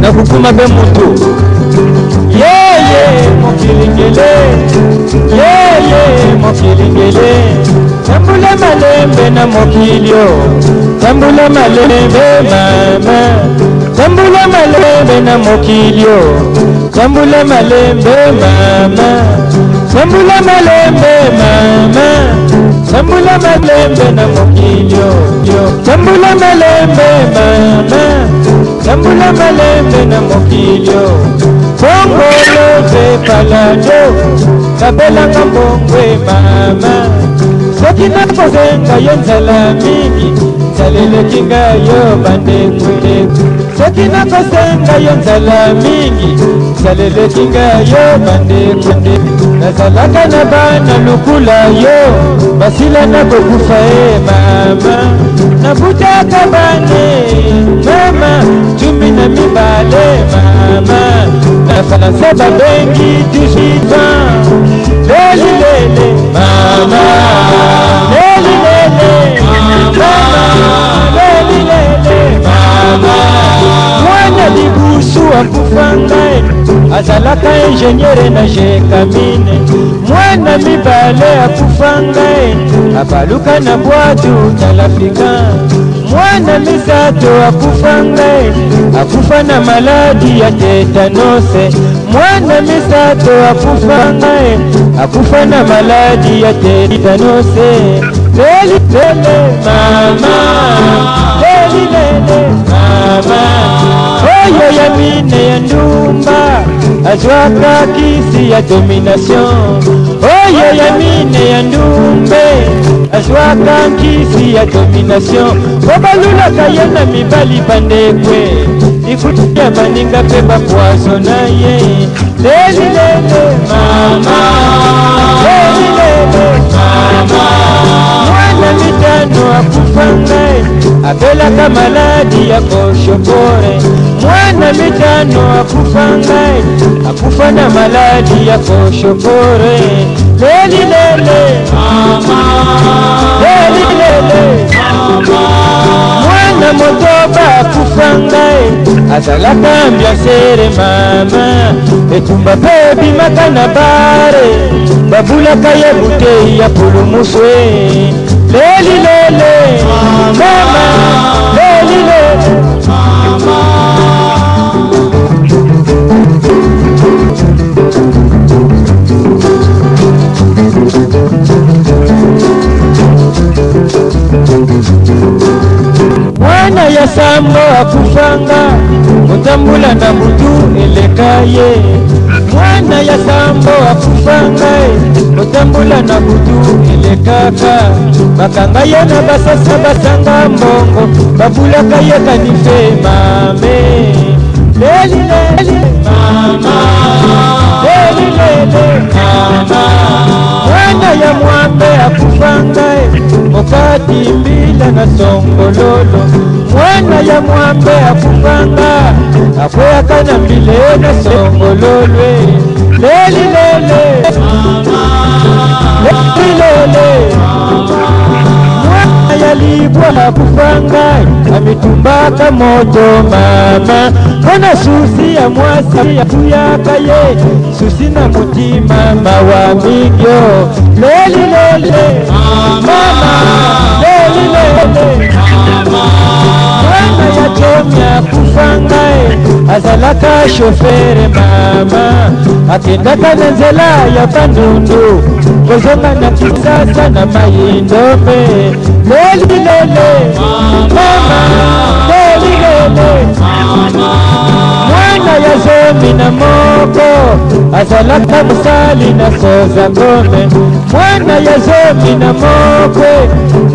Nakokuma mpe motu yeye mokili ngele, yeye mokili ngele. Tambula malembe na mokili o, tambula malembe mama, tambula malembe na mokili o, tambula malembe mama, tambula malembe mama, tambula malembe na mokili o, tambula malembe mama, tambula malembe na mokili o. Kongolo mpe palado kabelanga mbongo e mama, soki nakozenga yo nzala mingi, nzala eleki ngai yo bandeko. Soki nakosenga yo nzala mingi, nzala eleki ngai yo bandeko. Nazalaka na bana lukula yo, basila nakokufa e mama. Nabutaka bane mama 12 mama, na faransa babengi 18 ans. Leli lele mama, leli lele mama, leli lele mama. Mwana libusu akufa ngai, azalaka ingénieur na Gécamines. Mwana mibale akufa ngai, abaluka na bwatu talafrika. Mwana misato akufa ngai, akufa na maladi ya tetanose. Mwana misato akufa ngai, akufa na maladi ya tetanose. Leli lele mama, leli lele mama. Oyo ya mine ya ndumba azwaka kisi ya domination. Oyo ya mine ya ndumbe azwaka kisi ya domination. Po balulaka ye na mibali bandekwe, likutu ya baninga mpe bapoison na ye. Leli lele mama, leli lele mama. Mwana mitano akufa ngai, abelaka maladi ya koshokore. Mwana mitano akufa ngai, akufa na maladi ya koshokore. Leli lele mama, leli lele mama. Mwana motoba akufa ngai, azalaka ambiansere mama. Etumba mpe ebimaka na bare, babulaka ye butei ya pulumusu e. Leli lele mama, leli lele mama. Mwana ya sambo akufanga, kotambula na butu eleka ye. Mwana ya sambo akufanga, kotambula na butu elekaka. Bakanga ye na basasa basanga mbongo, babulaka ye kanife mame. Leli lele mama, leli lele mama. Mwana ya mwambe akufanga, mokati mbila na songololo. Mwana ya mwambe akufanga, akweyaka na mbile na songololo. Leli lele mama, leli lele mwana ya libwa akufanga, amitumbaka moto mama. Mpona susi ya mwasi atuyaka ye, susi na mutima mawa mingio. Leli lele mama, leli lele mama. Mwana ya chomi akufanga, azalaka shofere mama. Akendaka na nzela ya Bandundu, kozonga na Kinshasa na Mayindombe. Leli lele mama, leli lele mama. Mwana ya 11 azalaka mosali na soza gome. Mwana ya 11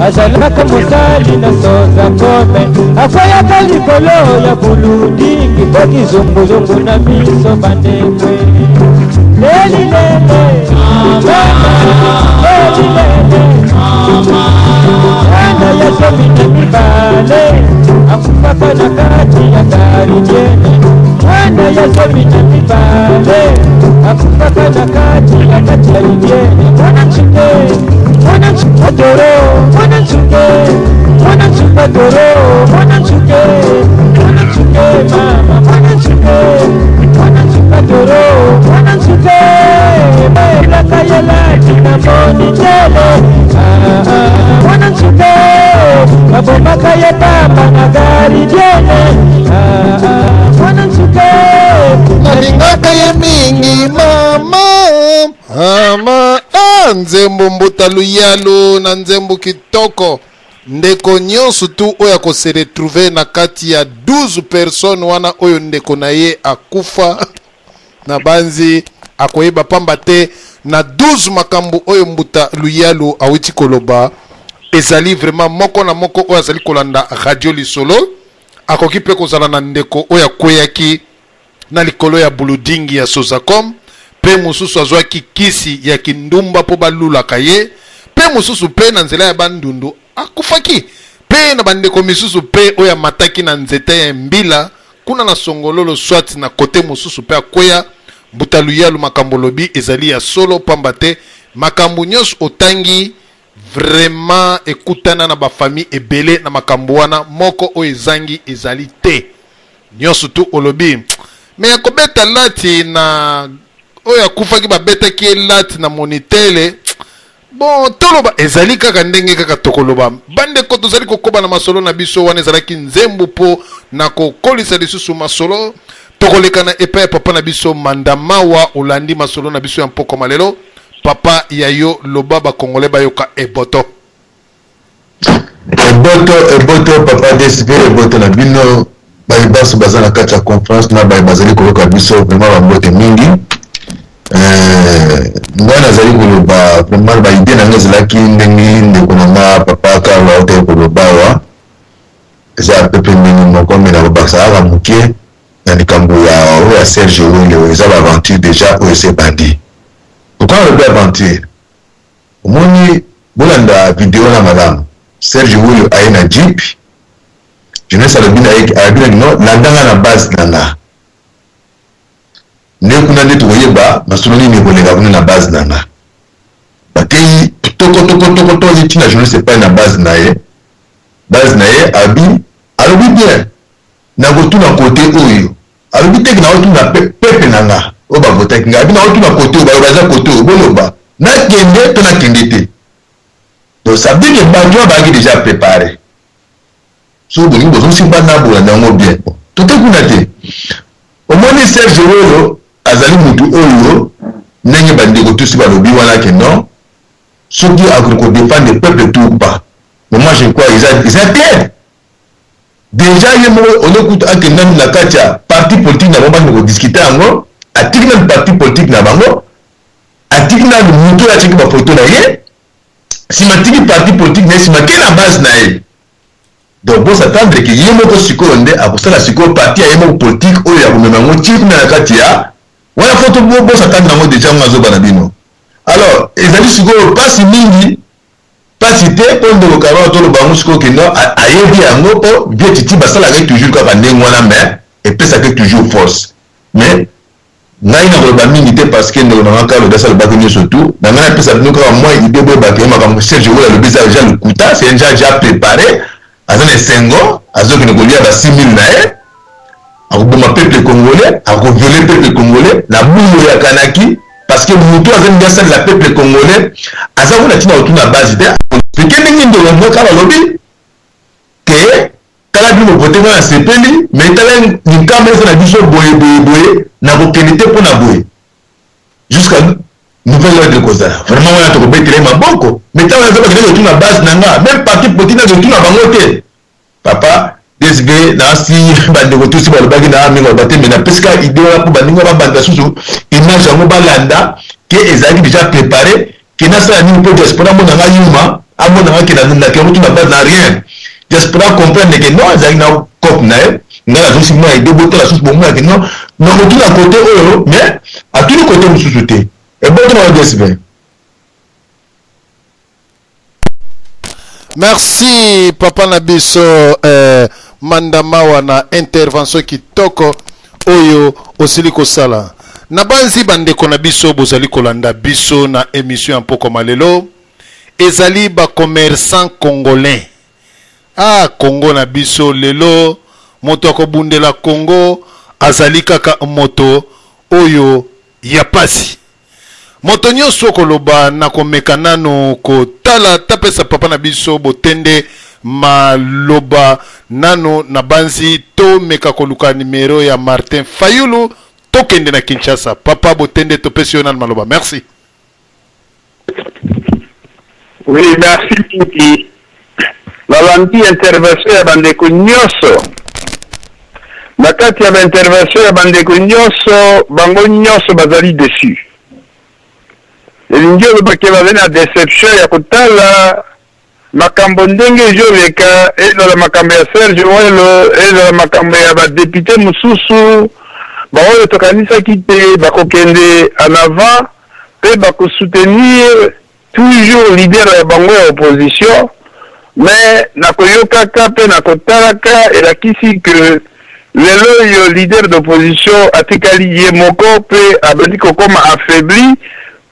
azalaka mosali na soza gome. Akweyaka likolo ya buludingi po kizunguzungu na miso bandekwe. Leli lele mama, leli lele mama. Mwana ya 12 akufaka na kati ya garidiene. Mwana ya 12 akufaka na kati ya garidiene. Mwana nsuke, mwana nsuke doro, mwana nsuke, mwana nsuke doro, mwana nsuke, mwana nsuke mama, mwana nsuke. nzembo Mbuta Luyalu na nzembo kitoko. Ndeko nyonso tu oyo ako se retrouver na kati ya 12 personnes wana oyo ndeko na ye akufa, nabanzi akoyeba pamba te na 12 makambo oyo Mbuta Luyalu awuti koloba ezali vraiment moko na moko oyo azali kolanda Radio Lisolo akoki mpe kozala na ndeko oyo akweyaki na likolo ya buludingi ya Sozacom, mpe mosusu azwaki kisi ya kindumba mpo balulaka ye, mpe mosusu mpe na nzela ya Bandundu akufaki, mpe na bandeko misusu mpe oyo amataki na nzete ya mbila kuna na Songololo soit na kote mosusu mpe akweya. Mbuta Luyalu, makambo olobi ezali ya solo, pamba te makambo nyonso otangi vraiment ekutana na ba famille ebele na makambo wana, moko oyo ezangi ezali te. Nyonso tu olobi mais ya kobeta lati na oyo akufaki babetaki ye lati na monitele, bon toloba ezali kaka ndenge kaka tokoloba. Bandeko, tozali kokoba na masolo na biso. Wana ezalaki nzembo mpo na kokolisa lisusu masolo. Tokoleka na epai ya papa na biso Mandamawa. Olandi masolo na biso ya mpokwa malelo. Papa ya yo, loba bakongole bayoka eboto. Eboto, eboto papa DSV, eboto na bino baye banso baza na kati ya conference na baye bazali koyoka biso, vraiment bambote mingi. Ngai nazali koloba vraiment ba idée na ngai ezalaki ndenge ndeko na nga papa Carlo autaki koloba awa, eza pepe ndenge moko, me nakobakisa kaka moke na likambo ya oyo ya Serge Wele oyo eza baaventure déjà oyo esi ebandi. Pourquoi nalobi aventure? Omoni, bolanda video na malamu. Serge Wele aye na jeep, jeunesse alobi na ye, alobi na no landa nga na base na nga, nde kuna nde tokoyeba masolo nini ekoleka kuna na base na nga. Bakei toko toko toko toko ntina journaliste epai na base na ye, base na ye abi alobi bien nakotuna kote oyo, alobi teke nakotuna pepe na nga oyo bavotaki nga, abi nakotuna kote oyo baloba eza kote oyo, boloba nakende to nakende te. Donc ça veut dire que bato wana bazalaki déjà préparé. Soki bolingi bozongisi bana bolanda yango bien, toke kuna te. Omoni Serge oyo azali mutu oyo ndenge bandeko tusi balobi wana ke non, soki akoki kodefendre peuple tout ou pas, mais moi je crois eza clair déjà. Ye moko olekuta akende nanu na kati ya parti politique na bango, bakende kodiscute yango. Atiki nanu parti politique na bango, atiki nanu mutu oyo atiki bafoto na ye, nsima atiki parti politique na ye, nsima ke na base na ye. Donc bosatendre ke ye moko sikoyo nde akosala sikoyo parti ya ye moko politique oyo ya komema yango ti kuna na kati ya wana. Fo bosatendre yango déjà, yango azoba na bino. Alors ezali sikoyo mpasi mingi, mpasi te mpo ndeko Karol toloba yango sikoyo kendo ayebi yango, mpo vie titi basalaka ye toujours kaka ndenge wana, mais epesaka ye toujours force. Mais ngai nakoloba mingi te parce que ndeko na nga Carlo Dasa alobaki nyonso tu. Na ngai napesa bino kaka mwa idée, boyebaka ye makambo Serge oyo alobi eza déjà lokuta, c'est déjà déjà préparé. Aza na esengo, azokende kolia ba 6000 na ye, akoboma peuple congolais, akoviole peuple congolais na bungo ya kanaki, parce que moto aza lingi asalela peuple congolais aza kuna ntina kotuna base te. Explike ndenge ndeko moko balobi ke tala bino vote nga nasepeli, mais tala likambo eza na biso boye boye boye, nakokende te mpona boye jusqu'à nouvelle ordre kozala. Vraiment wana tokobetela ye maboko, mais ntango naza bakende kotuna base na nga, même parti politique nakotuna bango te. Papa DSV, nasi bandeko tusi balobaki na mingi baloba te, mais napesi kaka idée wana mpo baninga babanda susu image yango, balanda ke ezalaki déjà préparé ke nasala nini mpo diaspora amona nga yuma, amona nga ke nakende kotuna base na rien. Diaspora comprendre ke non, ezalaki na cope na ye. Ngai nazongisi mwa idée, botala susu, bomona ke non, nakotuna kote oyo, mais atuni kote mosusu te. Eboto na DSV. Merci papa na biso Mandamawa na intervention kitoko oyo osili kosala. Nabanzi bandeko na biso bozali kolanda biso na émission ya mpokwa malelo, ezali ba commerçant congolais. Ah, Congo na biso lelo, moto akobundela Congo azali kaka moto oyo ya pasi. Moto nyonso okoloba na komeka nanu kotala tapesa papa na biso Botende maloba nanu. Na banzi tomeka koluka nimero ya Martin Fayulu, tokende na Kinshasa. Papa Botende, topesi yo nanu maloba. Merci. Oui, merci mingi. Nalandi intervention ya bandeko nyonso. Na kati ya ba intervention ya bandeko nyonso, bango nyonso bazali deçu. Elingi oloba ke bazali na deception ya kotala makambo ndenge ezoleka, ezala makambo ya Serge Welo, ezala makambo ya ba deputes mosusu, baoyo tokanisaki te bakokende en avant mpe bako soutenir toujours leader ya bango ya opposition, mais na koyokaka mpe na kotalaka elakisi que lelo oyo leader d'opposition atikali ye moko mpe abandi kokoma affaibli.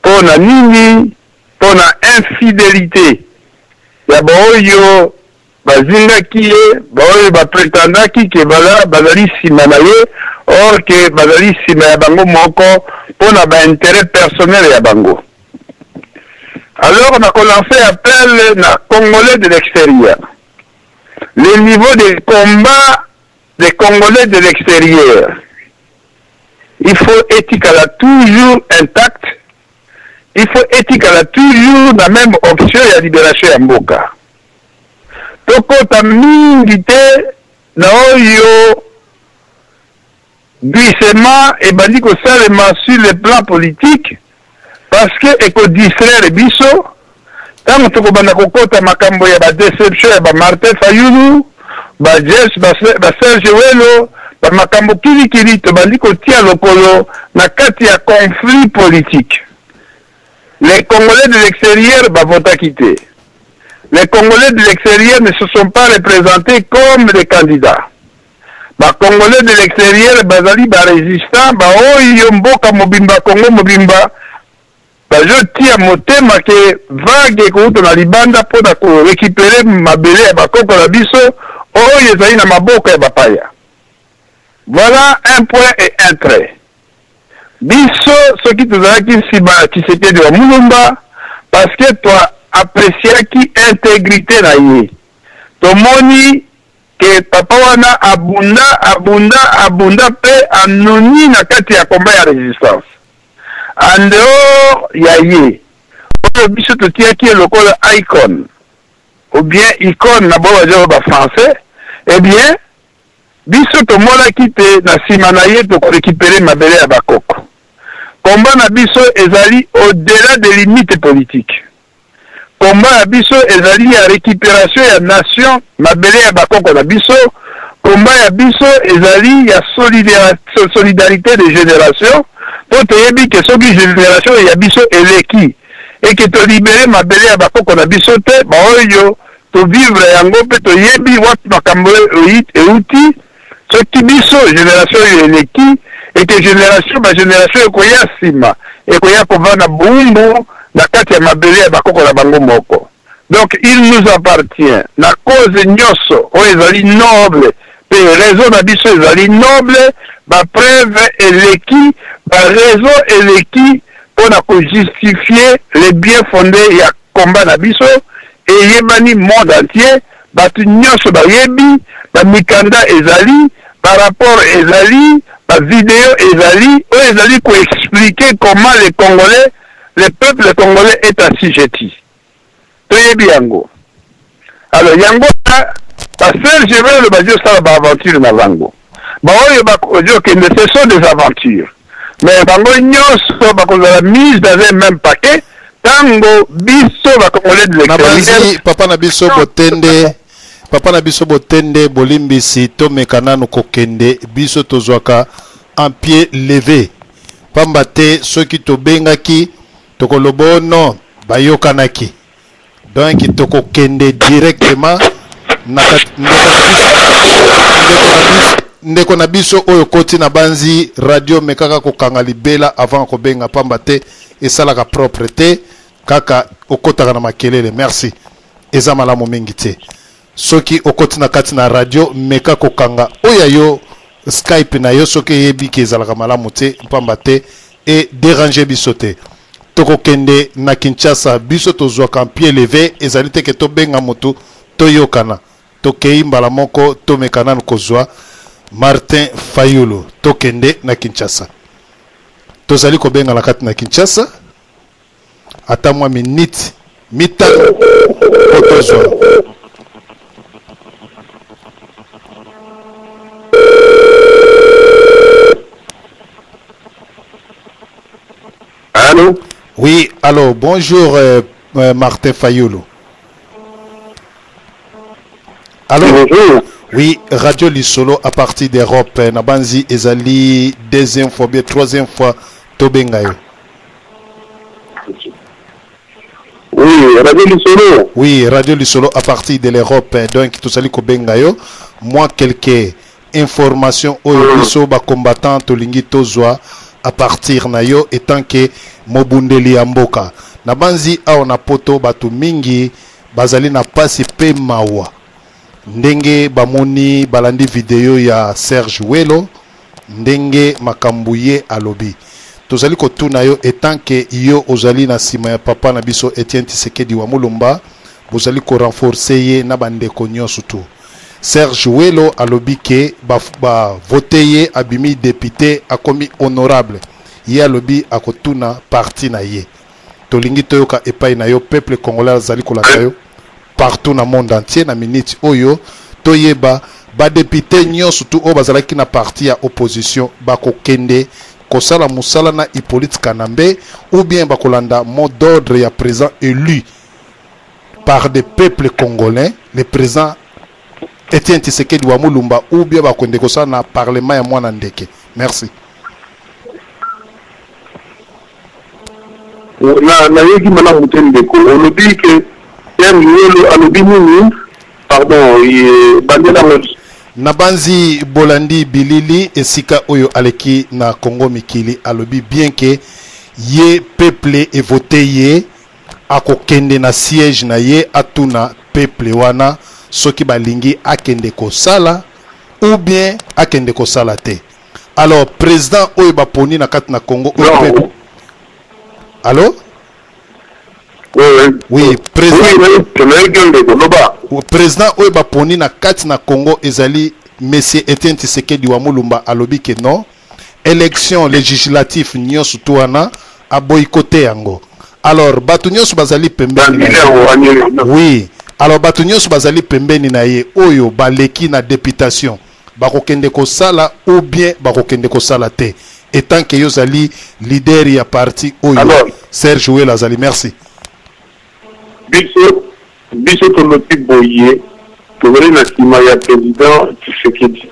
Mpo na nini? Mpo na infidelite ya baoyo bazingaki ye, baoyo ba pretendaki que baza bazali sima na ye, or que bazali sima ya bango moko mpo na ba interets personnels ya bango. Alors nako lancer appel na Congolais de l'exterieur, le niveau de combat des Congolais de l'exterieur il faut etikala toujours intact, il faut etikala toujours na meme option ya liberation ya mboka. Tokota mingi te na oyo glissement ebandi kosalema sur le plan politique parce que eko distraire biso tango tokobanda kokota makambo ya ba deception ya ba Martin Fayulu, ba James, ba Serge Welo, ba makambo kili kili, tobandi kotia lokolo na kati ya conflit politique. Les Congolais de l'exterieur ba votaki te. Les Congolais de l'exterieur ne se sont pas representés comme des candidats. Ba Congolais de l'exterieur bazali ba resistants ba oyo mboka mobimba Congo mobimba bazo tia motema ke vague ekowuta na libanda pona ko recuperer mabele ya ba koko na biso oyo ezali na maboko ya bapaya. Voilà un point et un trait. Biso soki tozalaki nsima ya Tshisekedi wa Mulumba parce que to appreciaki integrite na ye. Tomoni que papa wana abunda, abunda, abunda pe anuni na kati ya combat ya resistance. En dehors ya ye, oyo biso totiyaki ye lokola icon ou bien icone na bo bazo ba français, eh bien biso tomonaki te na sima na ye toko recuperer mabele ya ba koko. Combat na biso ezali au delà des limites politiques. Combat ya biso ezali ya recuperation ya nation, mabele ya bakoko na biso. Combat ya biso ezali ya solidarite de generation, po toyebi ke soki generation ya biso eleki et que to liberer mabele ya bakoko na biso te, baoyo to vivre yango pe toyebi wapi makambo euti, Soki biso generation oyo eleki et que generation ba generation ekoya sima ekoya kovanda bowumbu na kati ya mabele ya bakoko na bango moko. Donc il nous appartient na cause nioso oyo ezali noble pe raison na biso ezali noble, ba preuves eleki, ba raisons eleki pona ko justifier le bien fonde ya combat na biso eyebani monde entier, batu nionso bayebi, ba mikanda ezali, ba rapport ezali, ba video ezali oyo ezali ko expliquer comment les congolais, le peuple congolais est assujetti. Toyebi yango. Alors yango wana ba Serge Welo bazo sala ba aventure na bango. Ba oyo bazo kende ce sont des aventures. Mais bango nionso bakozala mise dans un meme paquet tango biso ba congolais de l'exterieur. Nabanzi papa na biso Botende, papa na biso Botende bolimbisi tomeka nanu kokende biso tozwaka en pied leve pamba te soki tobengaki tokoloba oh non bayokanaki. Donc tokokende directement na ndeko na biso oyo koti na banzi radio mekaka kokanga libela avant kobenga pamba te esalaka propre te kaka okotaka na makelele. Merci, eza malamu mingi te soki okoti na kati na radio meka kokanga oyo ya yo Skype na yo soki eyebi ke ezalaka malamu te pamba te e deranger biso te. Tokokende na Kinshasa biso tozuaka en pied leve ezali te ke tobenga mutu toyokana. Tokeyi mbala moko tomeka nanu kozua Martin Fayulu tokende na Kinshasa. Tozali kobenga na kati na Kinshasa. ata mwa minute mitano mpo tozwa. Allô? Oui, allô, bonjour euh, euh, Martin Fayoulou. Allô? Bonjour. Oui, Radio Lisolo à partir d'Europe. Euh, Nabanzi ezali deuxième fois, bien troisième fois, tobenga yo. Oui, Radio Lisolo. Oui, Radio Lisolo à partir de l'Europe. Donc, tozali kobenga yo. Moi, quelques informations oyo biso ba combattants tolingi tozwa à partir na yo etant que mobundeli ya mboka. Nabanzi awa na poto bato mingi bazali na pasi pe mawa ndenge bamoni balandi video ya Serge Welo ndenge makambu ye alobi. Tozali kotuna yo etant que yo ozali na sima ya papa na biso Etienne Tshisekedi wa Mulumba, bozali ko renforcer ye na ba ndeko nionso tout. Serge Welo alobi ke ba ba voter ye abimi depute akomi honorable ye alobi akotuna parti na ye. Tolingi toyoka epai na yo peuple congolais azali kolanda yo partout na monde entier na minute oyo toyeba ba depute nionso tout oyo bazalaki na parti ya opposition bakokende kosala musala na Hyppolite Kanambe ou bien bakolanda mot d'ordre ya president elu par des peuples congolais le president Etienne Tshisekedi wa Mulumba ou bien bakende kosala na parlement ya mwana ndeke. Merci. Na nayoki malamu te ndeko, olobi ke Serge Welo alobi nini? Pardon, bandela yango. Nabanzi bolandi bilili esika oyo aleki na Congo mikili alobi bien ke ye peuple evote ye akokende na siège na ye atuna peuple wana soki balingi akende kosala ou bien akende kosala te. Alors president oyo baponi na kati na Congo oyo Non. peuple Allo? Oui, oui. Oui, président. Oui, oui, nayoki yo ndeko, loba. Président oyo baponi na kati na Congo ezali Monsieur Etienne Tshisekedi wa Mulumba alobi ke non election legislatif nionso tout wana a boycotter yango alors batu nionso bazali pembeni na ye oui alors batu nionso bazali pembeni na ye oyo baleki na deputation bakokende kosala ou bien bakokende kosala te etant que yo ozali leader ya parti oyo Alors, Serge Welo azali merci. Biso biso tolobi boye tozali na sima ya president Tshisekedi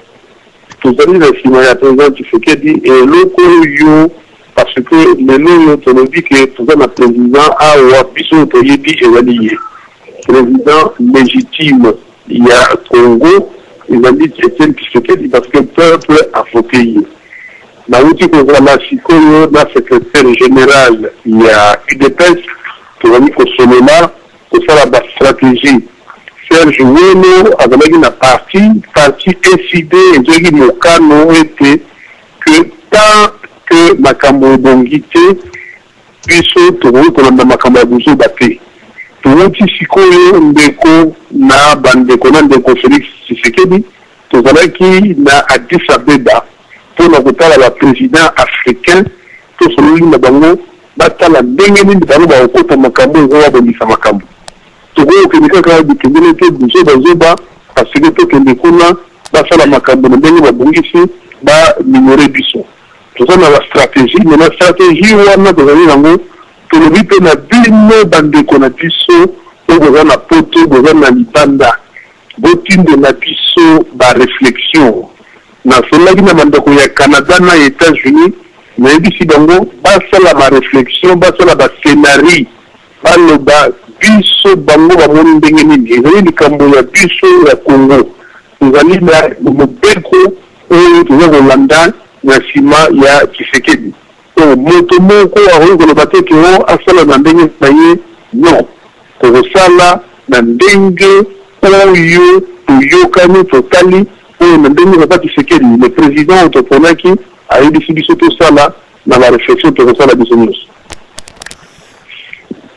tozali na sima ya president Tshisekedi eloko oyo parce que lelo oyo tolobi ke toza na president awa biso oyo toyebi ezali ye president legitime ya Congo ezali Etienne Tshisekedi parce que peuple a vote ye. Nawuti kozala sikoyo na secretaire general ya udps, tozali kosolola, kosala ba strategies. Serge Welo azalaki na parti, parti ECIDE ezwaki mokano ete que tant que makambo ebongi te, biso tokoki kolanda makambo ya buzoba te. Towuti sikoyo ndeko na ba ndeko na ndeko Felix Tshisekedi, Tozalaki na Addis Abeba mpo na kotala ba presidents africains, tosololi na bango batala ndenge nini bango bakokota makambo oyo mpo babongisa makambo. Tokoki kokende kaka bikendele te buzoba zoba parce que tokende kuna basala makambo na ndenge babongisi ba minorer biso. Toza na ba strategies mais na strategie wana tozali nango tolobi mpe na bino bandeko na biso oyo boza na poto boza na libanda Botindela biso ba reflexion. Nasololaki na bandeko ya Canada na Etats Unis, nayebisi bango basala ba reflexion, basala ba scenarii, baloba biso bango bamoni ndenge nini. Ezali likambo ya biso ya Congo. Tozali na mobeko oyo toza kolanda na sima ya Tshisekedi. Donc moto moko akoki koloba te que oh asala na ndenge na ye, non. Tokosala na ndenge oyo toyokani, totali oyo na ndenge papa Tshisekedi le president oyo toponaki ayebisi biso tosala na ba reflexion tokosala biso nionso.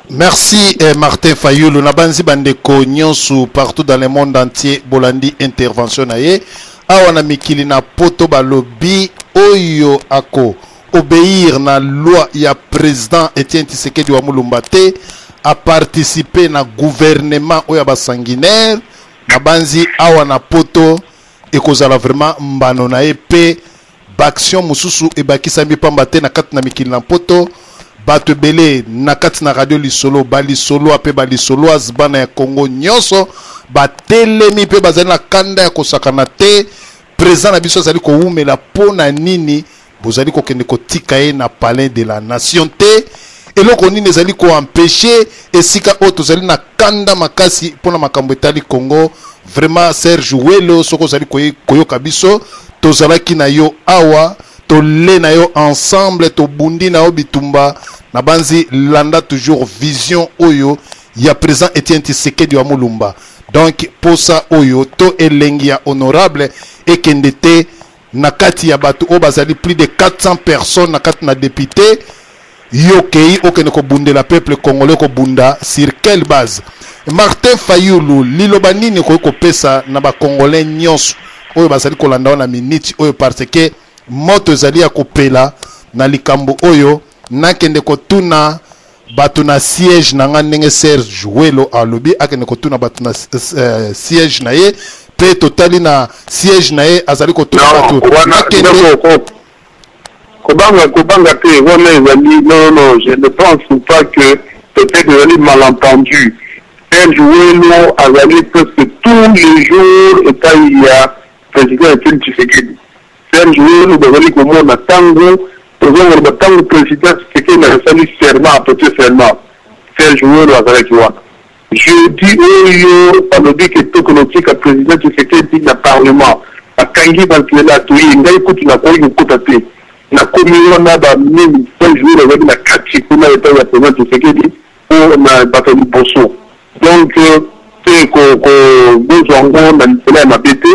Merci eh, Martin Fayulu nabanzi bandeko nyonso partout dans le monde entier bolandi intervention na ye awa na mikili na poto balobi oyo ako obéir na loi ya président Etienne Tshisekedi wa Mulumba te, a participer na gouvernement oyo ya ba sanguinaire. Nabanzi awa na poto ekozala vraiment mbano na ye mpe baaction mosusu ebakisami, pamba te na kati na mikili na poto, bato ebele na kati na radio lisolo, balisoloa mpe balisoloise, bana ya Congo nyonso batelemi mpe bazali na kanda ya kosakana te. Président na biso azali kowumela mpo na nini? Bozali kokende kotika ye na Palais de la Nation te. Eloko nini ezali koempêcher esika oyo tozali na kanda makasi mpona makambo etali Congo? Vraiment, Serge Welo, soki ozali koyoka biso, tozalaki na yo awa, tole na yo ensemble, tobundi na yo bitumba. Na banzi landa toujours vision oyo ya président Etienne Tshisekedi wa Mulumba. Donc posa oyo to elengi ya honorable ekende te na kati ya bato oyo bazali plus de 400 personnes na kati na député. Yo okei okende kobundela peuple congolais, kobunda sur quelle base? Martin Fayulu, liloba nini okoki kopesa na bacongolais nyonso oyo bazali kolanda wana miniti oyo? Parce que moto ezali ya kopela na likambo oyo. Nakende kotuna bato na siège na nga, ndenge Serge Welo alobi, akende kotuna bato na siège na ye, mpe totali na siège na ye azali kotuna bato. Nakende kobanga, kobanga te. Wana ezali non, non, je ne pense pas que, peut-être ezali malentendu. Serge Welo azali presque tous les jours epai ya président Etienne Tshisekedi. Serge Welo bazali komona ntango tozongoloba, ntango président Tshisekedi asali serment, aprêter serment, Serge Welo azalaki wana. Jeudi oyo balobi ke tokonotika président Tshisekedi na parlement, bakangi banzela, toye. Ngai kutu nakoki kokota te. Nakomi wana banini, Serge Welo azalaki na kati kuna epai ya président Tshisekedi mpo na bato ya liboso. Donc te bozwa yango na nzela ya mabe te.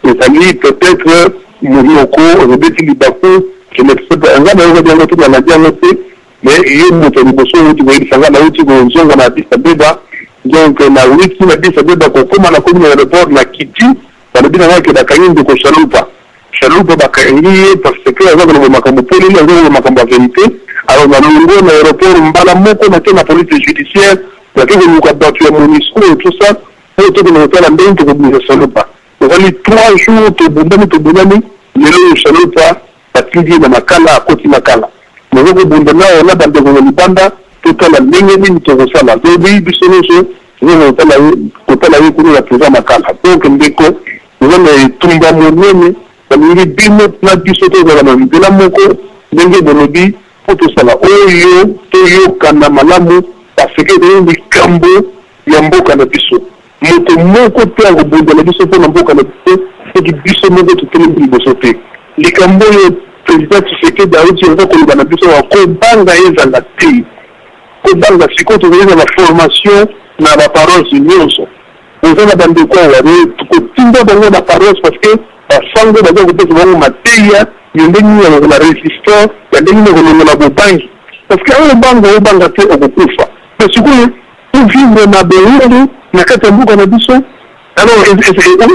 Ezali peut-être monoko ozobeti libaku, je ne sais pas. Nga nayokabi yango te, nalandi yango te, mais ye moto ya liboso outi koyebisa nga. Nauti kozonga na Addis Abeba. Donc nauti na Addis Abeba, kokóma, nakomi na aéroport, na kiti, balobi na nga ke bakangi ndeko Chalupa. Chalupa bakangi ye parce que aza koloba makambo polele, aza koloba makambo ya vérité. Alors nalongwe na aéroport mbala moko, nake na police judiciaire, nake koluka bato ya MONUSCO et tout ça, oyo tokende kotala ndenge tokobimisa Chalupa. Tozali 3 jours, tobundani, tobundani. Lelo oyo Chalupa batindi ye na Makala, akoti Makala. Naza kobunda na na bandeko na libanda, totala ndenge nini tokosala. Lobi biso nyonso toza kotala ye kuna na prison Makala. Donc ndeko, toza na etumba monene. Balingi bino na biso tozala na nzela moko, ndenge bolobi, mpo tosala oyo toyokana malamu, parce que ezali likambo ya mboka na biso. Moto moko te akobundela biso mpo na mboka na biso soki biso moko totelemi liboso te. Likambo oyo président Tshisekedi auti aza koloba na biso, kobanga ezala te, kobanga. Sikoyo tozali na baformation na baparoisse nyonso. Oza na bandeko awa, kotinda bango na paroisse, parce que basango baza kopesa bango mateya ya ndenge nini ya kozala résistant, ya ndenge nini ya kolongola bobangi, parce que oyo obanga, obanga te, okokufa. Mais sikoyo tovivre na bolongo na kati ya mboka na biso. Alors esengo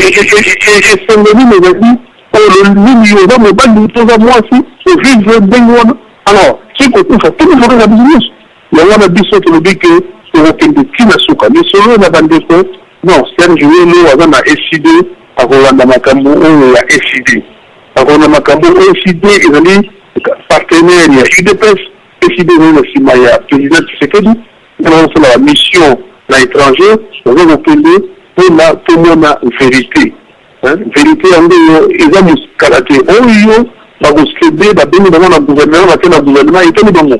nini ezali oyo nini? Oza mobali to oza mwasi, ovivre ndenge wana, alors soki kokufa, tokufa kaka biso nyonso. Yango wana biso tolobi ke tokokende ntina suka. Lisolo na bandeko, non, Serge Welo aza na ECiDé, akolanda makambo oyo ya ECiDé, akolanda makambo oyo. ECiDé ezali partenaire ya UDPS. ECiDé ezali na nsima ya président Tshisekedi. Mpona kosala bamission na étranger, baza kokende mpona tomona vérité. Vérité yango oyo eza mosikala te. Oyo bakosede, babengi bango na gouvernement, bake na gouvernement, etali bango.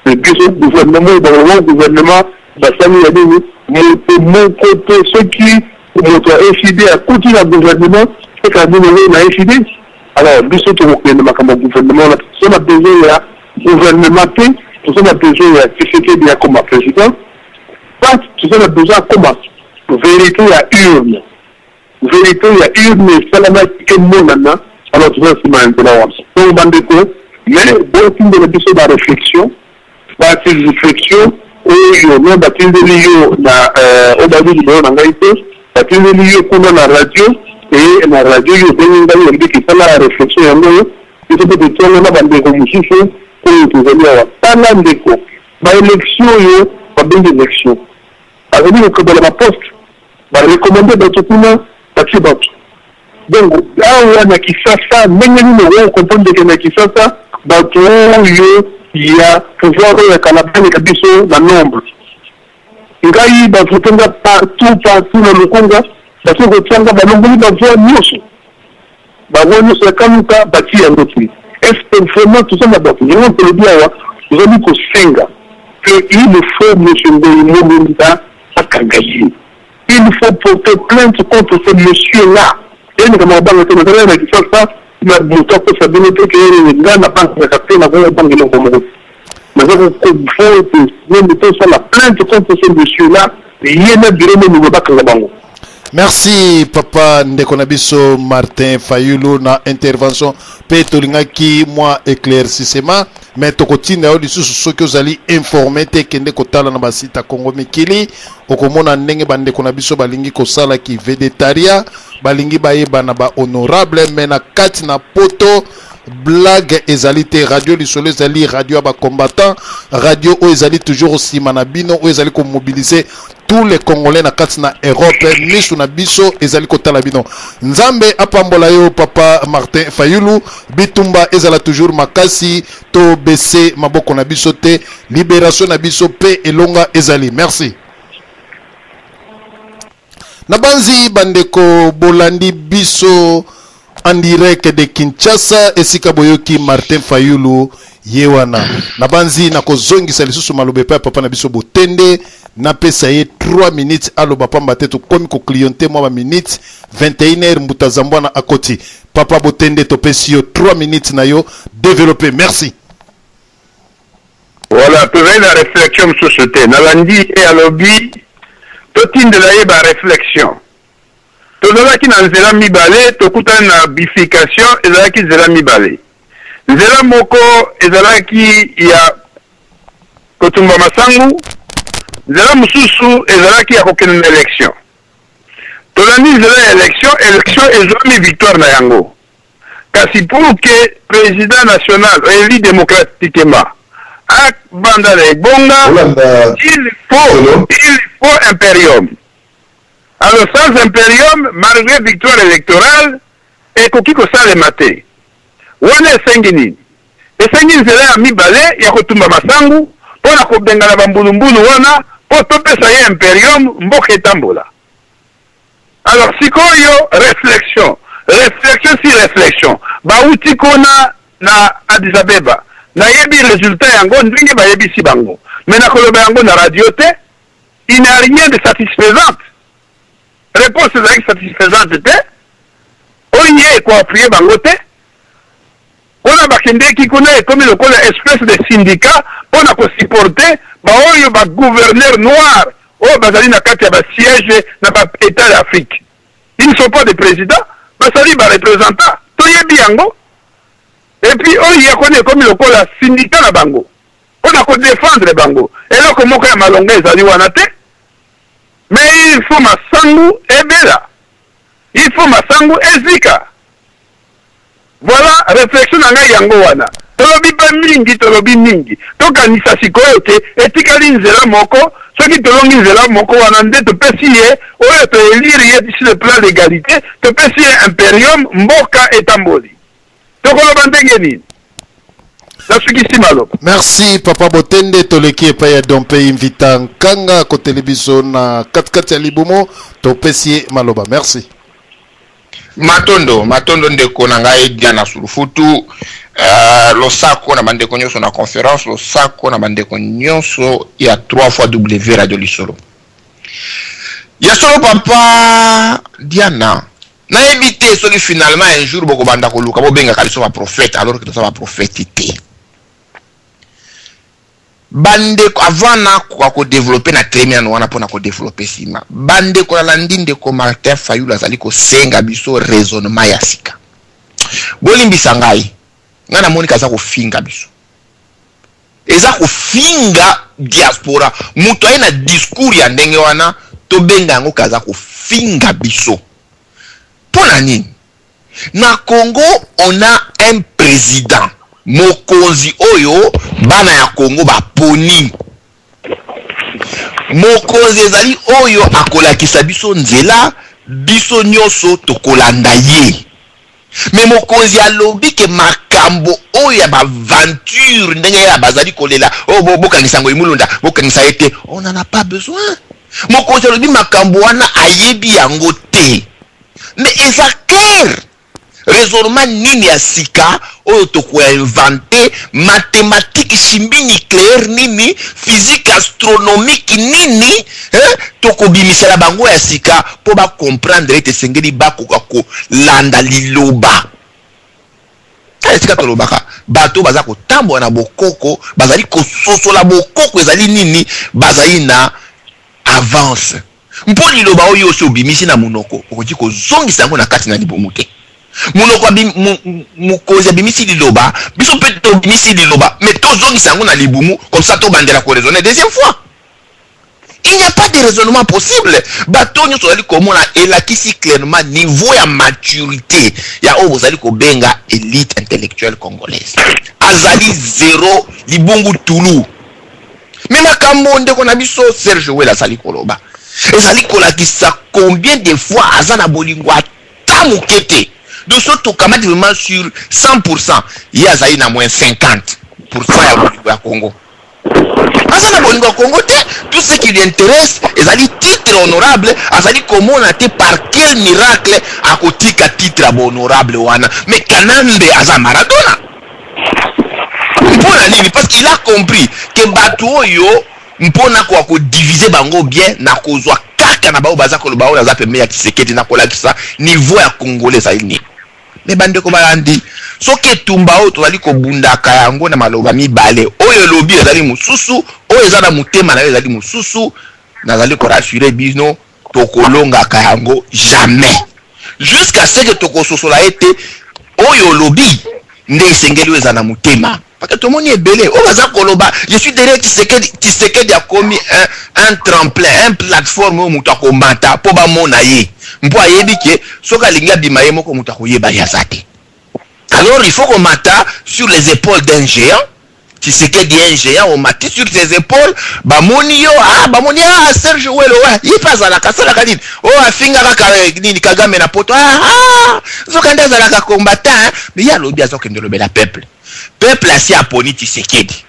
Mais biso gouvernement oyo bango, gouvernement basali ya nini? Moto moko te. Soki moto ya ECiDé akuti na gouvernement, eka nini yango na ECiDé? Alors biso tokokende makambo ya gouvernement wana, toza na besoin ya gouvernement te. Toza na besoin ya Tshisekedi akoma président pas, toza na besoin akoma vérité ya urne. Vérité ya urne esalamaki, emonana. Alors toza nsima ya nzela wana. Donc bandeko, mais botindela biso baréflexion, bati réflexion oyo no batindeli yo na oyo babi numéro na ngai te, batindeli yo kuna na radio e na radio. Yo obengi ngai, olobi kisala réflexion yango oyo. Biso mpe totie yango na bandeko mosusu oyo tozali awa. Tala ndeko, ba elections oyo babengi elections, bazali kokabola ba postes, ba recommander bato kuna, batie bato. Donc awa na Kisasa, ndenge nini okoki ko comprendre que na Kisasa bato oyo ya pouvoir oyo ya kala baleka biso na nombre? Ngai ba voter nga partout partout na Lukunga, bake kotia nga, balongoli ba voix nioso, ba voix nioso ya Kaluka batie yango te. Est ce que vraiment toza na batu? Yango tolobi awa tozali kosenga que il faut monsieur Ngoyi Mulunda bakanga ye. Il faut porter plainte contre ce monsieur là. Eza likambo ya kobanga te, nazalaki na Kisasa na moto akosa bino te ke nga nabangaka te, nakoki kobanga eloko moko te. Naza ko faut meme tosala plainte contre ce monsieur là, ye na bureau mobimba bakanga bango. Merci papa ndeko na biso Martin Fayulu na intervention pe tolingaki mwa éclaircissement mais tokotinda yo lisusu soki ozali informé te kende kotala na basite ya Congo Mikili okomona ndenge bandeko na biso balingi kosala ki vedetaria balingi bayebana ba honorable mais na kati na poto blague ezali te. Radio Lisolo ezali radio ya ba combattant, radio oyo ezali toujours nsima na bino, oyo ezali komobiliser tous les Congolais na kati na Europe. Misu na biso ezali kotala bino. Nzambe apambola yo papa Martin Fayulu, bitumba ezala toujours makasi, to baisser maboko na biso te, liberation na biso pe elonga ezali. Merci. Nabanzi bandeko bolandi biso en direct de Kinshasa esika boyoki Martin Fayulu ye wana. Nabanzi nakozongisa lisusu maloba epai ya papa na biso Botende, napesa ye 3 minutes aloba pamba te tokomi ko clienter mwa ba minutes 21h mbuta Zambwana akoti. Papa Botende topesi yo 3 minutes na yo developper. Merci. Voilà, tozali na reflexion mosusu te. Nalandi ye alobi totindela ye ba reflexion. Tozalaki na nzela mibale, tokutani na bifurcation, ezalaki nzela mibale. Nzela moko ezalaki ya kotumba masangu, nzela mosusu ezalaki ya kokende na election. Tolandi nzela ya election, election ezwami victoire na yango. Kasi pour que president national elu democratiquement abanda na ebonga, il faut, il faut imperium. Alors sans imperium, malgre victoire electorale, ekoki kosalema te. Wana esengi nini? Esengi nzela ya mibale ya kotumba masangu mpo na kobengana ba mbulumbulu wana mpo topesa ye imperium, mboka etambola. Alors sikoyo reflexion, reflexion sur reflexion. Bawuti kuna na Addis Abeba. Nayebi resultat yango ndenge bayebisi bango. Mais nakoloba yango na radio te. Il n'y a rien de satisfaisante. Reponse ezalaki satisfaisante te. Oye eko appuyer bango te. Kuna bakendeki kuna ekomi lokola espèce de syndicat pona ko supporter ba oyo ba gouverneurs noirs oyo bazali na kati ya ba sièges na ba etats ya Afrique. Ils ne sont pas des presidents, basali ba representants, toyebi yango. Et puis oyo ya kuna ekomi lokola syndicat na bango pona ko defendre bango. Eloko moko ya malonga ezali wana te. Mais il faut masangu ebela. Il faut masangu ezika. Voilà reflexion na ngai yango wana. Tolobi pe mingi, tolobi mingi. Tokanisa sikoyo ke etikali nzela moko, soki tolongi nzela moko wana nde topesi ye oyo to elire ye sur le plan legalite, topesi ye imperium, mboka etamboli. Tokoloba ndenge nini? Nasukisi maloba. Merci papa Botende, toleki epai ya Dompe Invita Nkanga akoteli biso na katikati ya libumu, topesi ye maloba. Merci. Matondo, matondo ndeko na ngai Diana Sulufutu. Losako na bandeko nyonso na conférence, losako na bandeko nyonso ya 3 fois W Radio Lisolo. Ya solo papa Diana, nayebi te soki finalement un jour bokobanda koluka bobengaka biso ba prophète alors que toza ba prophète te. Bandeko, avant nakoka ko developper na telemi nanu wana pona ko developper sima. Bandeko nalandi ndeko Martin Fayulu azali kosenga biso raisonnement ya sika. Bolimbisa ngai, ngai namoni ke aza kofinga biso. Eza kofinga diaspora. Moto aye na discours ya ndenge wana, tobenga yango ke aza kofinga biso. Pona nini? Na Congo on a un president mokonzi oyo bana ya Congo baponi. Mokonzi ezali oyo akolakisa biso nzela, biso nyoso tokolanda ye. Mais mokonzi alobi ke makambo oyo ya ba aventure ndenge ya bazali kolela oh bo bokangisa Ngoyi Mulunda, bokangisa ye te, on n'en a pas besoin. Mokonzi alobi makambo wana ayebi yango te. Mais eza clair. Raisonnement nini ya sika oyo toko inventer, mathematique, chimie nucleaire nini, physique astronomique nini hein, tokobimisela bango ya sika mpo ba comprendre ete esengeli bakoka kolanda liloba. Tala esika tolobaka bato baza kotambola na bokoko, bazali kososola bokoko ezali nini, bazali na avance. Mpo liloba oyo osi obimisi na monoko, okoki kozongisa yango na kati na libumu te. Monoko mokonzi abimisi liloba, biso mpe tobimisi liloba, mais tozongisa yango na libumu, comme ça tobandela ko raisonner deuxième fois. Il n'y a pas de raisonnement possible. Bato nyonso ozali komona elakisi clairement niveau ya maturité ya oyo bozali kobenga elite intellectuelle congolaise. Azali zero libungu tulu. Mais makambo ndeko na biso Serge Wela azali koloba ezali kolakisa combien de fois aza na bolingo ata moke te. Donc soki tokamati vraiment sur 100% ye azali na moins 50% ya bolingo ya Congo. Aza na bolingo ya Congo te. Tout ce qui lui intéresse ezali titre honorable, azali komona te par quel miracle akotika titre ya honorable wana. Mais Kanambe aza Maradona. Mpo na nini? Parce qu'il a compris que bato oyo mpo na koka ko diviser bango bien na kozwa kaka na baoyo baza koloba oyo naza pembeni ya Tshisekedi na kolakisa niveau ya Congolais ezali nini. Mais bandeko balandi, soki etumba oyo tozali kobundaka yango na maloba mibale, oyo elobi ezali mosusu, oyo eza na motema na yo ezali mosusu, nazali ko rassurer bino, tokolongaka yango jamais jusqu'à ce que tokososola ete oyo olobi nde esengeli oyo eza na motema. Parce que tomoni ebele oyo baza koloba je suis derrière Tshisekedi. Tshisekedi akomi un tremplin, un plateforme oyo moto akomata mpo bamona ye, mpo ayebi ke soki alingi abima ye moko moto akoyeba ye aza te. Alors il faut komata sur les épaules d'un géant. Tshisekedi un géant, omati sur ses épaules, bamoni yo, ah, bamoni, ah, Serge Welo, ouais, ye mpe azalaka, asalaka nini? Oh, afingaka ka, nini, Kagame na poto, ah, ah, nzoka nde azalaka combattant, hein? Mais ye alobi azokende lobela peuple. Peuple asi aponi Tshisekedi.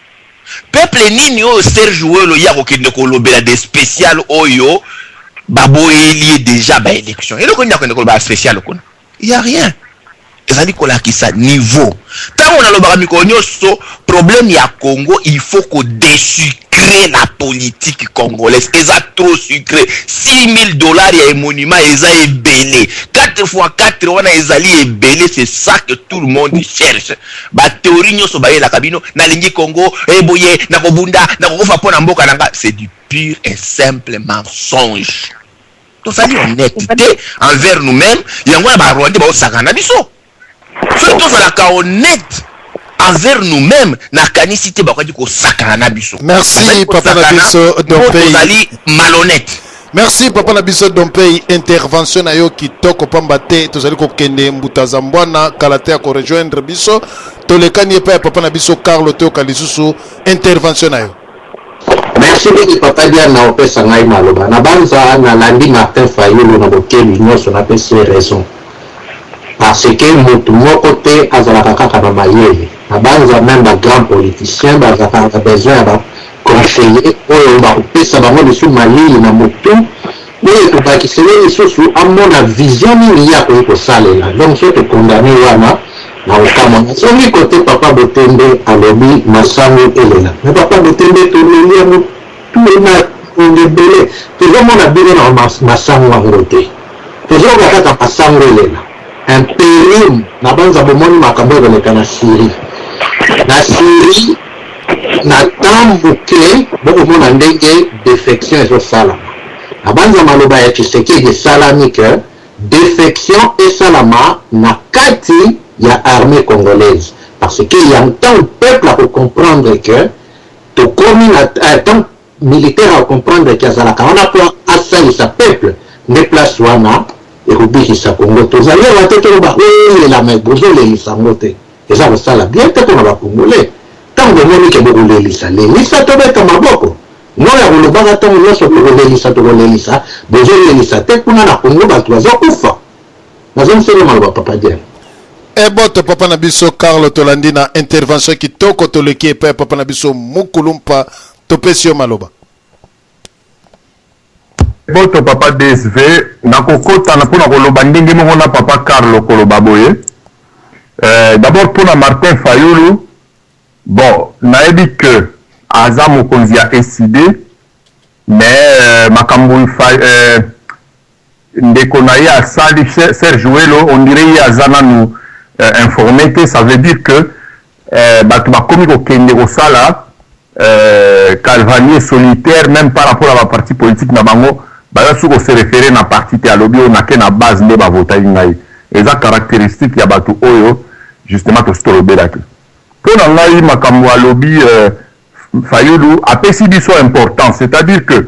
Peuple nini oyo Serge Welo ye akokende kolobela de spécial oyo baboyeli ye déjà ba élection? Eloko nini akokende koloba spécial kuna? Il y a rien. Ezali kolakisa niveau. Tango nalobaka mikolo nyonso, problème ya Congo, il faut ko désucrer la politique congolaise. Eza trop sucré. 6000 $ ya émolument eza ebele. 4 fois 4 wana ezali ebele, c'est ça que tout le monde cherche. Ba théorie nyonso bayelaka bino, nalingi Congo, eboye, nakobunda, nakokufa mpo na mboka na nga, c'est du pur et simple mensonge. Tozali honnête te envers nous-mêmes, yango ya ba Rwandais baosaka na biso. Soki tozalaka honnête envers nous-mêmes, nakanisi te bakoki kosakana na biso. Merci papa na biso Dompei. Tozali malhonnête. Merci papa na biso Dompei, intervention na yo kitoko pamba te tozali kokende mbuta zambwana kala te ya korejoindre biso. Tolekani epai ya papa na biso Carlo, toyoka lisusu intervention na yo. Merci mingi papa Diana opesa ngai maloba. Na banza nalandi Martin Fayulu na bokebi nyonso, napesi ye raison. Parce que mutu moko te azalaka kaka na mayele. Na banza meme ba grands politiciens bazalaka na besoin ya ba conseillers oyo bakopesa bango lisusu malili na mutu oyo ekobakisela ye lisusu amona vision nini ye akoki kosalela. Donc soki to condamner wana na kokamwa. Nazongi kote papa Botembe alobi masangu elela. Mais papa Botembe toleli yango tout na ebele, tozomona bino na masangu yango te. Tozoloba kaka masangu elela. Imperium na banza bomoni makambo ekoleka na Syrie. Na Syrie na temps moke bokomona ndenge defection ezosalama. Na banza maloba ya Tshisekedi esalami que defection esalama na kati ya armée congolaise, parce que ya ntango peuple ako comprendre que tokomi na tant militaire ako comprendre que azalaka wana po asalisa peuple, nde place wana. Ekobikisa Congo. Tozali awa te toloba olela mais bozolelisa yango te. Eza kosala bien te pona ba congolais. Tango bomoni ke bokolelisa, lelisa tobeta maboko. Non ya kolobaka tango nionso tokolelisa tokolelisa, bozolelisa te kuna na Congo batu bazokufa. Nazongiseli yo maloba papa Diane. Eboto papa na biso Carlo tolandi na intervention kitoko toleki epai ya papa na biso Mukulumpa topesi yo maloba. Boto papa DSV, nakokota na pona koloba ndenge moko na papa Carlo koloba boye. Euh, d'abord pona Martin Fayulu, bon, nayebi que aza mokonzi ya ECIDE, mais euh, makambo euh, ndeko na ye asali Serge Welo, on dirait ye aza nanu euh, informé te, ça veut dire que euh, bato bakomi kokende kosala euh, calvanier solitaire même par rapport à ba parti politique na bango baza su ko se référer na parti te alobi oyo nake na base nde bavotaki ngai eza caractéristique ya bato oyo justement tosi tolobelaki mpo na ngai makambo alobi euh, Fayulu apesi biso importance c'est-à-dire que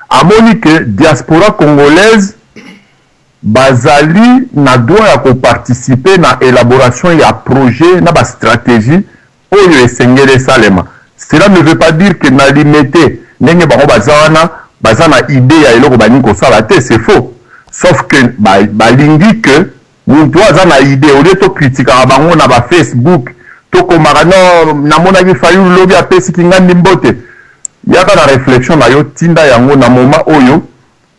amoni que diaspora congolaise bazali na droit ya ko participer na elaboration ya projet na ba strategie oyo esengeli esalema. Cela ne veut pas dire que na Limete ndenge bango baza wana baza na idee ya eloko balingi kosala te, c'est faux. Sauf que balingi que mutu oyo aza na idee au lieu to critiquaka bango na ba Facebook tokomaka non namonaki Fayulu lobi apesi Kingandi mbote, yaka na reflexion na yo tinda yango na moment oyo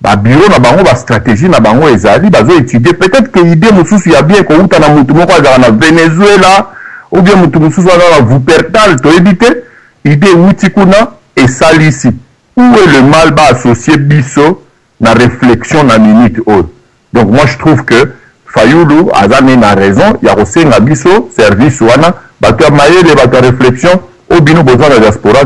Ba bureaux na bango, ba strategies na bango ezali, bazo etudier. Peut-etre que idee mosusu ya bien ekowuta na mutu moko azalaka na Venezuela ou bien mutu mosusu aza na Wuppertal, toyebi te. Idee ewuti kuna, esalisi. Où est le mal ba associer biso na reflexion na minute oyo? Donc moi je trouve que Fayulu aza nde na raison ya kosenga biso service wana, bato ya mayele, bato ya reflexion oyo bino boza na diaspora,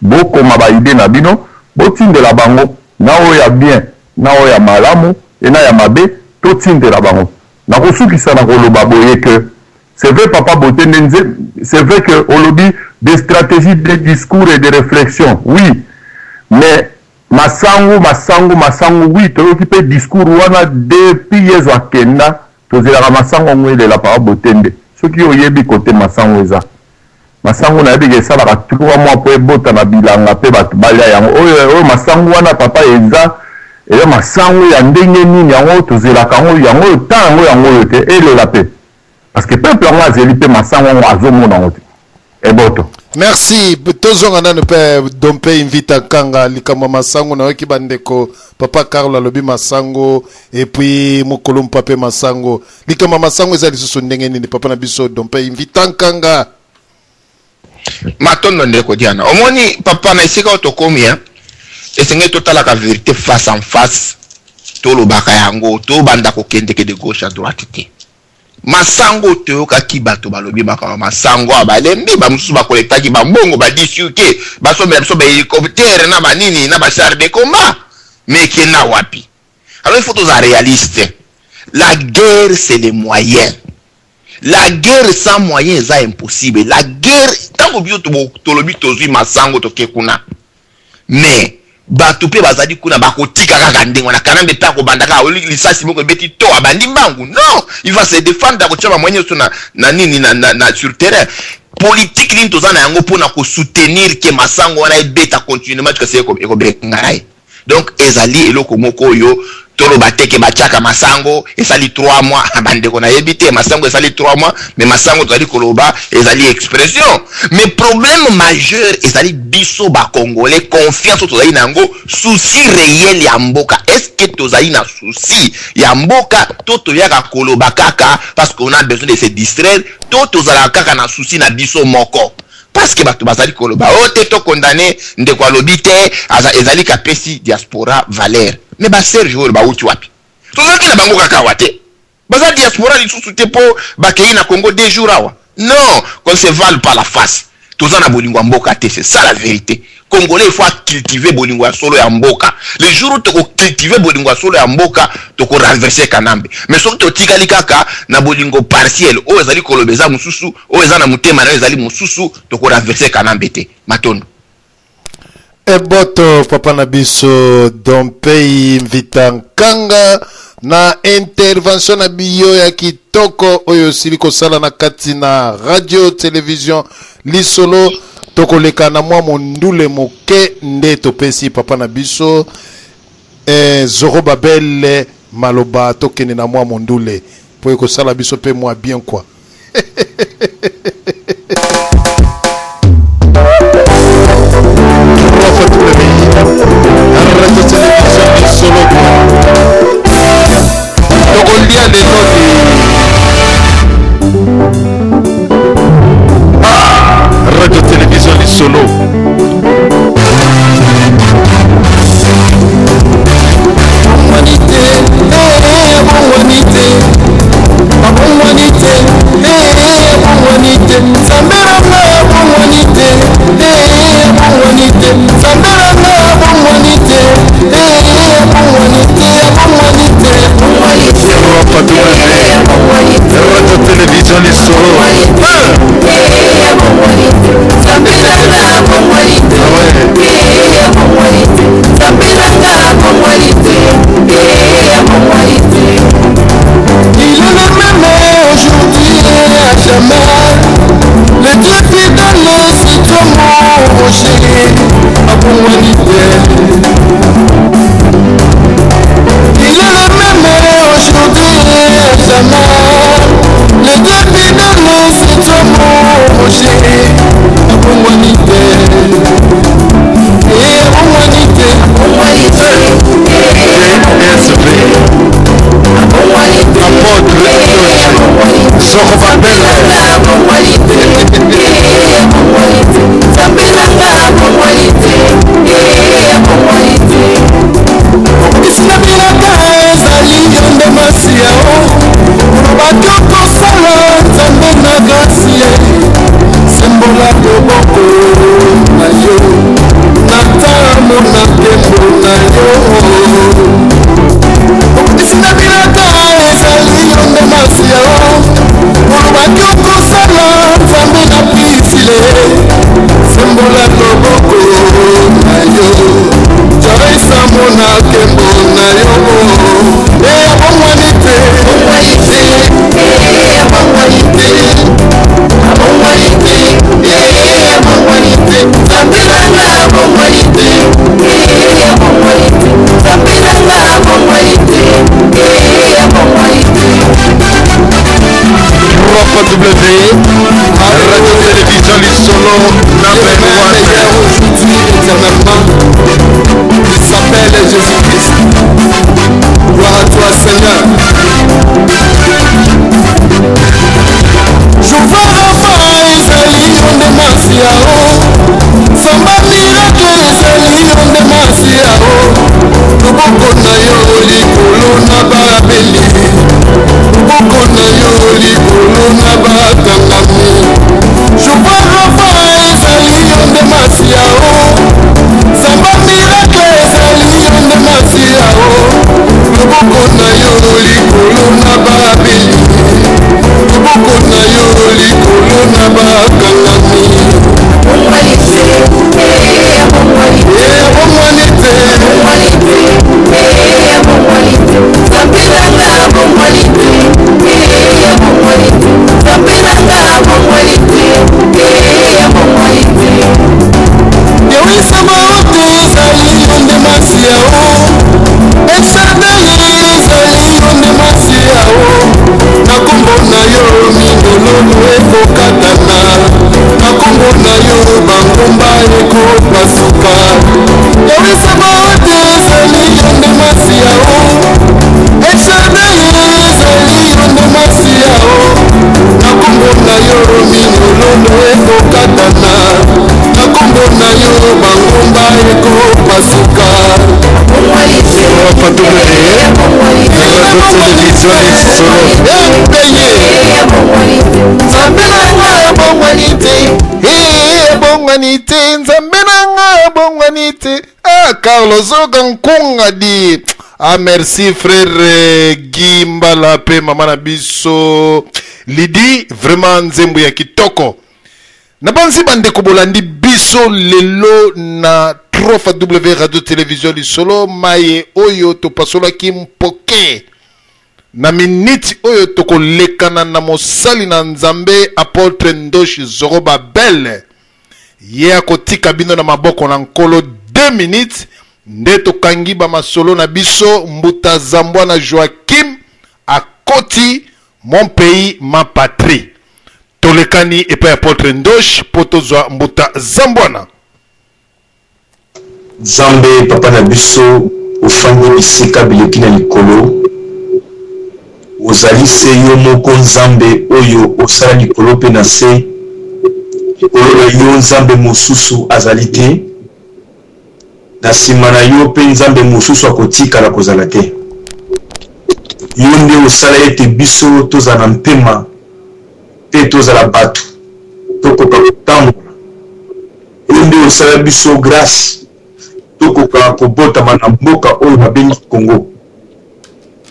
bokoma ba idees na bino, botindela bango na oyo ya bien na oyo ya malamu et na ya mabe, totindela bango. Nakosukisa na koloba boye que c'est vrai papa Bote nde nze, c'est vrai que olobi des strategies, des discours et des reflexions, oui, mais Masangu masangu masangu oui toyoki pe discours wana depuis yezu akenda tozelaka masangu yango elela papa botende soki yo oyebi cote masangu eza masangu nayebi ke esalaka 3 mois po ebota na bilanga pe batu balia yango oyo oyo masangu wana papa eza eza masangu ya ndenge nini yango tozelaka yango yango oyo temps yango yango oyo te elela pe Parce que peuple yango azeli pe masango yango azomona yango te. Eboto. Merci. Tozonga nanu pe Dompe Invita Nkanga likambo ya masango nayoki bandeko papa Carlo alobi masango et puis mokolo mpa pe masango. Likambo ya masango eza lisusu ndenge nini papa na biso Dompe Invita Nkanga? Matondo ndeko Diana. Omoni papa na esika oyo tokomi hein. Esengeli totalaka verite face en face tolobaka yango tobanda kokendeke de gauche à droite te. Masango toyokaki bato balobi makambo ya masango awa balembi ba mosusu ba collectaki ba mbongo ba disuke basombela biso ba helicoptère na ba nini na ba char de combat mais ekenda wapi? Alors il faut tozala realiste la guerre c'est les moyens la guerre sans moyen eza impossible la guerre ntango biso tolobi tozwi masango toke kuna Mais batu pe bazali kuna bakotika kaka ndenge wana kanambe pe akobanda kaka lisasi moko ebeti to abandi mbangu non il va se defendre akotia ba moyens nyonso na, na nini na, na, na sur terrain politique nini toza na yango pona ko soutenir ke masango wana ebeta continuellement jusqu'à ce ekobengana ye donc ezali eloko moko oyo toloba te ke batiaka masango esali 3 mois bandeko nayebi te masango esali 3 mois mais masango tozali koloba ezali expression mais problème majeur ezali biso ba congolais confiance oyo tozali na yango souci réel ya mboka est ce que tozali na souci ya mboka to toyaka koloba kaka parce qu'on a besoin de se distraire to tozalaka kaka na souci na biso moko Parce que bato bazali koloba oh te to condamne ndeko alobi te aza ezali kapesi diaspora valeur mais ba Serge oyo bawuti wapi tozalaki na bango kaka awa te baza diaspora lisusu te po bakeyi na Congo deux jours awa non qu'on se vale pas la face toza na bolingo ya mboka te c'est ça la vérité Congolais il faut cultiver bolingo ya solo ya mboka le jour où toko cultiver bolingo ya solo ya mboka toko renverser Kanambe mais soki totikali kaka na bolingo partiel oyo ezali koloba eza mosusu oyo eza na motema na yo ezali mosusu toko renverser Kanambe te matondo. Eboto papa na biso Dompei Mvita Nkanga. na intervention na biyo ya kitoko oyo osili kosala na kati na radio television lisolo. Tokoleka na mwa mondule moke nde topesi papa na biso eh, Zorobabel maloba, tokende na mwa mondule po ekosala biso pe mwa bien quoi. Tokolia lelo te. Ah, radio télévision lisolo. Radio Télévision Lisolo. Il est le même aujourd'hui et à jamais. Le Dieu fidèle, c'est toi mon rocher. Abongwani te. Il est le même aujourd'hui et à jamais. Le Dieu fidèle, c'est toi mon rocher. Abongwani te. Abongwani te. DSV. Apôtre Zorobabel. Okokisi bilaka ezali yo nde masiya o olobaki okosala nzambe na gracie sembola loboko na yo natamona nkembo na yo okokisi na bilaka ezali yo nde masiya o olobaki okosala nzambe na pisile sembola loboko na yo joyce amona nkembo na yo e abongwani te abongwani te abongwani te abongwani te nzambe nanga abongwani te abongwani te nzambe nanga abongwani te abongwani te. 3 W Radio Télévision Lisolo number Le 1. meilleur aujourd'hui éternellement. Il s'appelle Jésus-Christ. Gloire à toi Seigneur. Jehovah Rapha ezali yo nde masiya o samba miracle ezali yo nde masiya o loboko na yo likolo na babeli loboko na yo likolo na bakangami Jehovah Rapha ezali yo nde masiya o samba miracle ezali yo nde masiya o loboko na yo likolo na babeli loboko na yo likolo na bakangami abongwani te yewisama ote ezali yo nde masiya o El Shaddai ezali yo nde masiya o na nkombo na yo mindololo ekokatana na nkombo na yo bangomba ekopasuka yewisama ote ezali yo nde masiya o El Shaddai ezali yo nde masiya o na nkombo na yo mindololo ekokatana na nkombo na yo bangomba ekopasuka. 3 W Radio Télévision Lisolo. Epeye Nzambe nanga abongwani te, abongwani te, nzambe nanga abongwani te. Ah, Carlos oka nkunga di. Ah, merci frère Guy Mbala pe mama na biso Lidi, vraiment nzembo ya kitoko. Na banzi bandeko bolandi biso lelo na 3 W Radio Télévision Lisolo maye oyo topasolaki mpoke. Na miniti oyo tokolekana na mosali na Nzambe Apotre Ndoshi Zorobabel. Ye akotika bino na maboko na Nkolo 2 minutes nde tokangi ba masolo na biso. Mbuta Zambwana Joachim akoti Mon pays ma patrie. Tolekani epai ya Apotre Ndoshi mpo tozwa Mbuta Zambwana. Nzambe papa na biso ofandi bisika bileki na likolo ozali se yo moko Nzambe oyo osala likolo mpe na se likolo na yo Nzambe mosusu azali te na sima na yo mpe Nzambe mosusu akotikala kozala te yo nde osala ete biso tozala na mpema mpe tozala bato tokoka kotambola Yo nde osala biso grace tokoka kobotama na mboka oyo babengi Congo.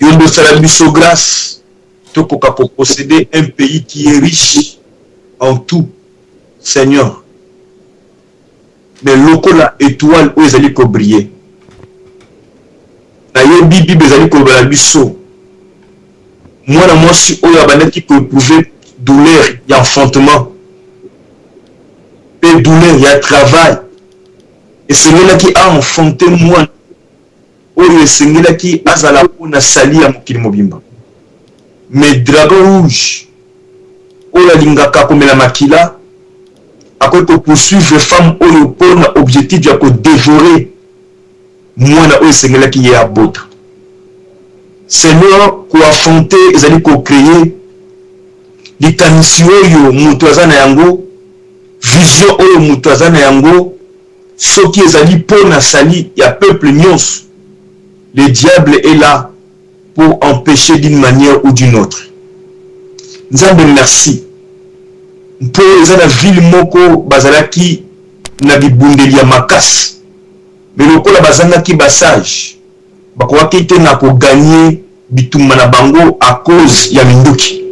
Yo nde osala biso grace tokoka ko posséder un pays qui est riche en tout, Seigneur. Mais lokola etoile oyo ezali ko briller, nayebi Bible ezali koloba na biso mwana mwasi oyo abandaki ko eprouver douleur ya enfantement mpe douleur ya travail esengelaki a enfante mwana oyo esengelaki azala mpo na sali ya mokili mobimba. Mais dragon rouge oyo alingaka komela makila akoki ko poursuivre femme oyo mpo na objectif ya ko devorer mwana oyo esengelaki ye abota. Seigneur, ko affronter ezali ko creer likanisi oyo moto aza na yango, vision oyo moto aza na yango, soki ezali mpo na salut ya peuple nyonso, le diable est là pour empecher d'une manière ou d'une autre. Nzambe merci mpo eza na ville moko bazalaki na bibundeli ya makasi, mais lokola bazangaki ba sage, bakokaki te na ko gagner bitumba na bango à cause ya minduki.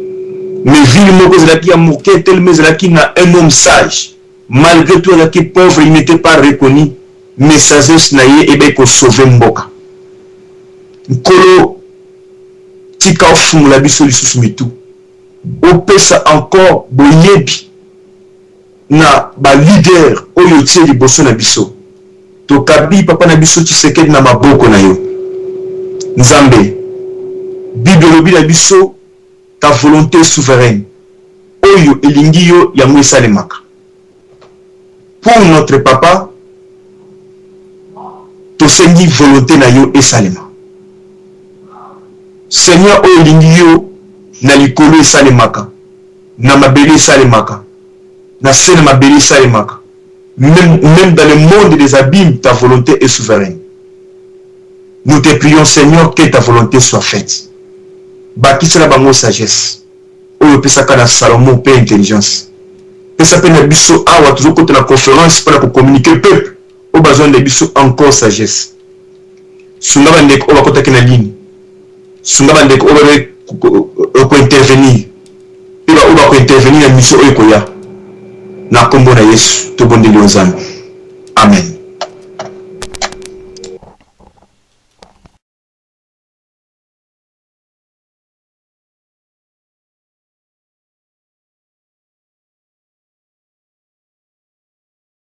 Mais ville moko ezalaki ya moke tellement ezalaki na un homme sage, malgre tout azalaki pauvre, il n'etait pas reconnu, mais sagesse na ye ebaki ko sauver mboka. Nkolo tika ofungola biso lisusu mitu, opesa encore boyebi na ba leader oyo otie liboso na biso. Tokabi papa na biso Tshisekedi na maboko na yo. Nzambe, Bible elobi na biso ta volonte souveraine, oyo elingi yo yango esalemaka. Pour notre papa, tosengi volonte na yo esalema. Seigneur, oyo elingi yo na likolo esalemaka, na mabele esalemaka, na se na mabele esalemaka. Meme, meme dans le monde des abîmes, ta volonté est souveraine. Nous te prions Seigneur que ta volonté soit faite. Bakisela bango sagesse oyo opesaka na Salomon mpe intelligence. Pesa mpe na biso awa tozokota na conférence mpo na kocommuniquer peuple oyo bazwa na biso encore sagesse. Sunga bandeko oyo bakotaki na ligne. Sunga bandeko oyo babe kointervenir mpe baoyo bakointervenir na mission oyo ekoya. Na nkombo na Yesu tobondeli yo Nzambe. Amen.